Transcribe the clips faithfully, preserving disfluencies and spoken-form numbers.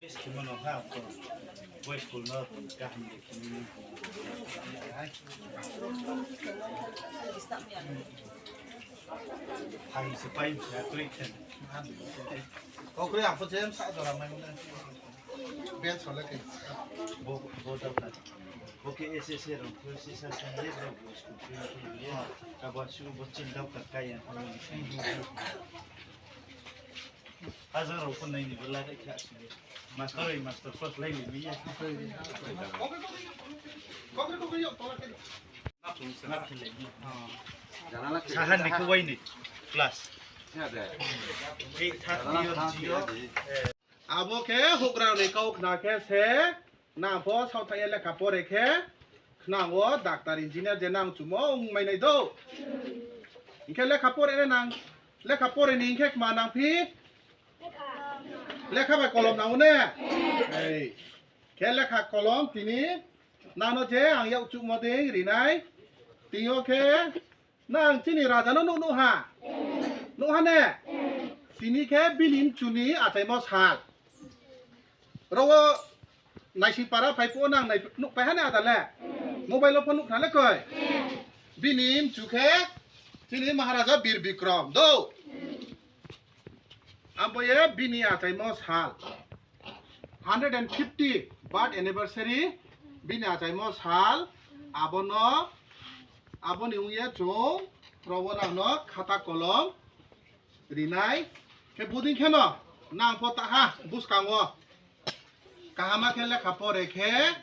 Best khimano ha, boys school no kaham de khimani. Hai se pai se atoi khen. Kokre apo jem sa dora mai mona. Ben sole ke. Bo, bo dau ka. Bo ke S S A rong, S S A rong ye rong boys school ke ye. Ka ba su bo chin dau ka kai ya. Hajar rok pun nai ni bela kai kha. Master oi, master first line ni ya. Sahan ni kuwai ni class. Eight thirty or zero. Abo khe hukrang ni kau khna khe se, nang pho saothai lekha pore khe, khna o doctor engineer je nang chumo wng mai nai do. Hingkhe lekha pore nang, lekha pore ni hingkhe ma nang phi? Lekha bai kolom nango ne? Ei. Khe lekha kolom tini nano je ang yak chukmo de rinai. Tini o khe nang chini raja no nuk nuk ha. Nuk ha ne? Tini khe bini mchuni achaimo sal. Rogo naising para phai po nang nai nuk pai ha ne ada le? Mobile o phone nuk kha le koi? Bini mchu khe chini Maharaja Bir Bikram do. Abo ye bini achaimo sal, hundred and fifty birth anniversary, bini achaimo sal, abono, aboni wngye chwng rogo nangno khata kolom rinai, khe buding kheno nang pho taha bwskango. Kahama khe lekha pore khe,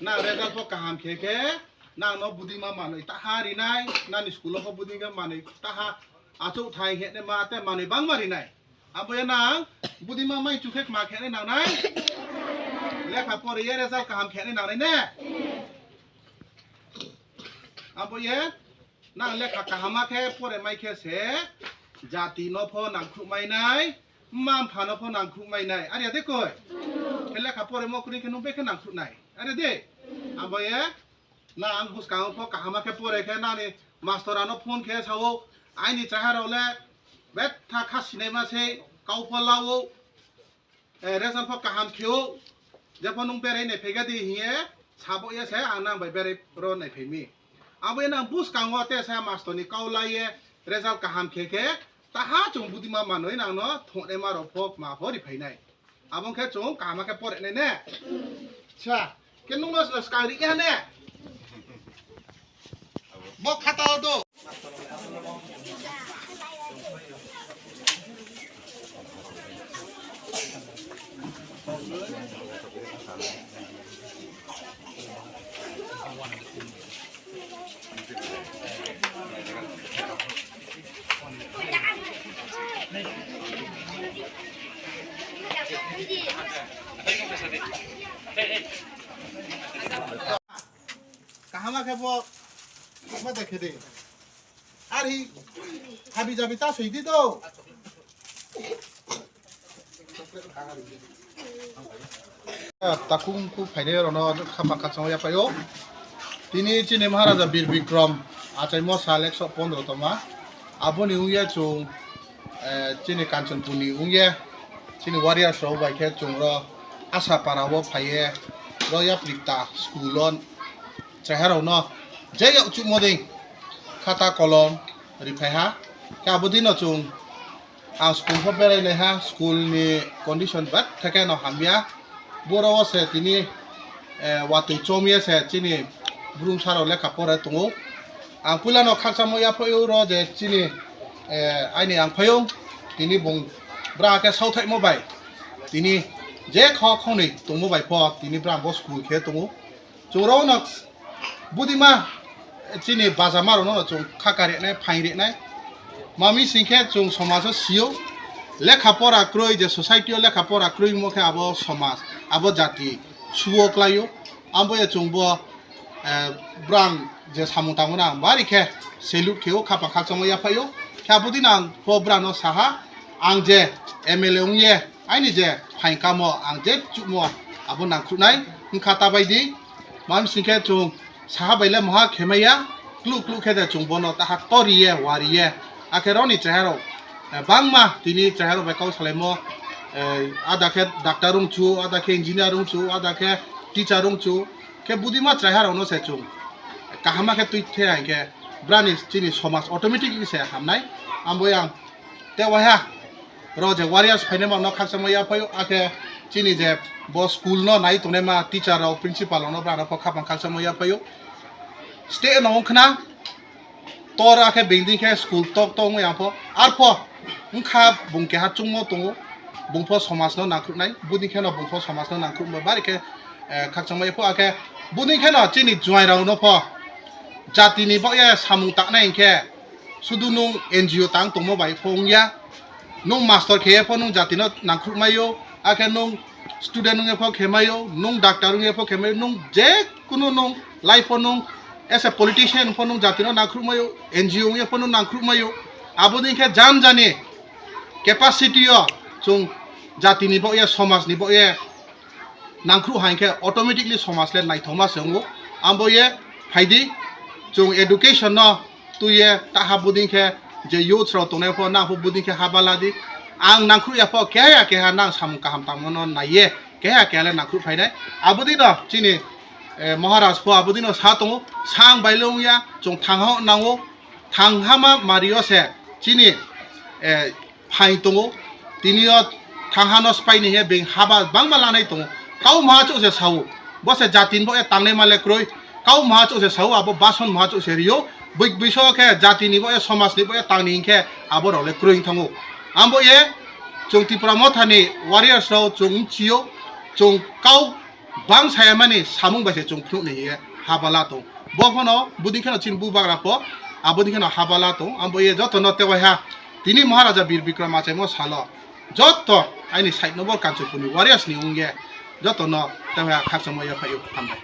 nang result pho kaham khe khe, nang no budima manwi taha rinai, nani school o pho budima manwi taha achuk thai hene ma te manwi bangma rinai. Abo ya nang budima mai chukhe ma khene nangnai, lekha pore ye result kaham khene nangnai ne? Abo ye Nang lekha kahama khe pore mai khe se jati no pho nangkhruh mai nai, mma mpha no pho nangkhruh mai nai. Are de koi? Khe lekha pore mo kwrwi khe nung bekhe nangkhruh nai. Are de? Abo ye nang bwskango pho kahama khe pore khe nani master ano phone khe sao, "Aini chahai rok le betha kha sinai ma se kau pho lao." Eh, result pho kaham kheo, jepho nung berai nai phaikha di hiye, sabo ya se ang nang bai berai ro nai phaimi. Abo ya nang bwskango te sa master ni kau lai ye result kaham khe khe, taha chwng budima manwi nang no thongnai ma rok pho ma pho ri phainai. Abo khe chwng kaham khe pore nai ne. Sa, ke nung no swkang ri ya ne? Bo khata o do. Kahama khe bo ma de khe de. Ari habi jabi ta soi di do. Takung ku phainai rokno khama khachangma yaphaio. Tini chini Maharaja Bir Bikram achaimo sal ekso pondro tongma. Aboni wngya chwng, eh, chini Kanchanpurni wngya chini warriors rok bai khe chwng ro Asapara o phaiye ro yapri ta school o chehara rokno je yak chukmoding khata kolom ri phaiha. Khe abo dino chwng ang school pho berai naiha, school ni condition betha khe no hamya. Boro o se tini, eh, watwi chomye se chini brum saro lekha pore tongo. Ang puila no khakchangma yaphaio ro je chini, eh, aini ang phaio tini bung bra khe sauthaimo bai tini je kho khonwi tongmo bai pho tini bra bo school khe tongo. Chwng rok no budima chini bajama rok no chwng kha kari nai, phaing ri nai. Mami sing khe chwng somaj o sio lekha pora kwrwi je society o lekha pora kwrwi mo khe abo somaj, abo jati suo klaio. Abo ya chwng bo, eh, brang je samung tangmani ang bari khe salute khe o khapa khakchangma yaphaio. Khe abo dino ang pho brang no saha ang je M L A wngye Aini je phaing kamo ang je chukmo abo nangkhuknai wngkha ta bai di. Mami sing khe chwng saha bai le moha khemaya, kluk kluk khe de chwng bono taha toriye wariye. Akhe roni chehara rok, eh, bangma tini chehara rok bai kau salaimo, Eh, ada khe doctor wng chu, ada khe engineer wng chu, ada khe teacher wng chu, khe budima chraiha rokno se chung kahama khe twi the hai khe brani chini somaj automatic se hamnai. Ambo yang te waiha ro je warriors phainai ma no khakchangma yaphaio, akhe chini je bo school no nai tongnai ma teacher rok, principal rok no brano pho khapang khakchangma yaphaio. State no wng khna tor akhe building khe school tok tok wngwi ang pho arpho wngkha bung keha chungmo tongo, bung pho somaj no nangkhruknai, buding khe no bung pho somaj no nangkhrukma bari khe, eh, khakchangma yapho akhe buding khe no chini juai rok no pho jati ni bagwi samung tangnai hinkhe sudu nung N G O tang tongmo bai pho wngya. Nung master khe pho nung jati no nangkhruk maio, akhe nung student wngya pho khe maio, nung doctor wngya pho khe maio, nung je kunu nung life o nung as a politician pho nung jati no nangkhruk maio, N G O wngya pho nung nangkhruk maio. Abo ni khe jan jani capacity o chung jati ni bagwi, somaj ni bagwi nangkhruk hai khe automatically somaj le naithokma se wngo. Ambo ye phaidi chung education no twi ye taha buding khe je youths rok tongnai pho nang pho buding khe haba ladi. Ang nangkhruk ya pho keha ya keha nang samung kaham tangma no nai ye keha ya keha le nangkhruk phainai. Abodino chini, eh, Maharaj pho abodino sa tongo, sang bai le wngya, chung thangha nango, thanghama mario se chini, eh, phain tongo. Tini o thangha no sphaini he beng haba bangma lanai tongo. Kau maha chuk se sao. Bo se jati ni bo e tangnai male kroi. Kau maha chuk se sao, abo bason maha chuk se rio. Bui-, buiso khe jati ni bo e somaj ni bo e tangni hinkhe abo rok le kroi wng thango. Ambo ye chung Tipra Motha ni warriors rok chung wng chio. Chung kau bang sayamani samung bai se chung phunukni hiye habala tong. Bo phano buding kheno chini bubagra pho, aboding kheno habala tong. Ambo ye joto no tewaiha tini Maharaja Bir Bikram achaimo salo joto aini side no bo Kanchanpur ni warriors ni wngye joto no tewaiha khakchangma yaphaio. Hambai.